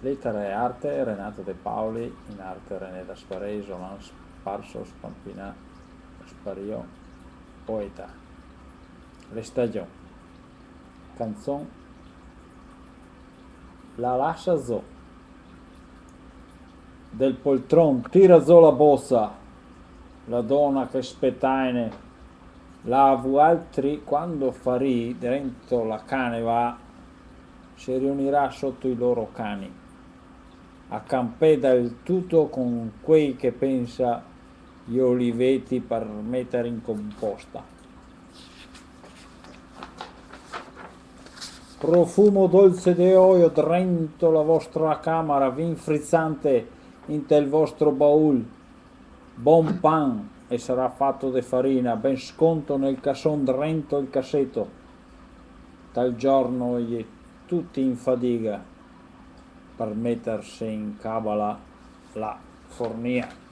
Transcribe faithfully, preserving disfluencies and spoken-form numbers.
Letare e arte, Renato De Paoli, in arte René Dasparé, Isolan sparso, spampinà, sparìo, poeta. Le stagion. Canzon. La lasa zo. Del poltron, tira zo la bosa. La dona che spetaine. La vualtri, quando farì, drento la caneva, se riunirà soto i loro cani. A campé del tuto con quei che pensa i oliveti par metar in composta. Profumo dolce de oio drento la vostra camera, vin frizzante inte el vostro baul. Bon pan e sarà fato de farina, ben sconto nel cason drento el caseto. Tal giorno i è tuti in fadiga par metarse in cabala la fornia.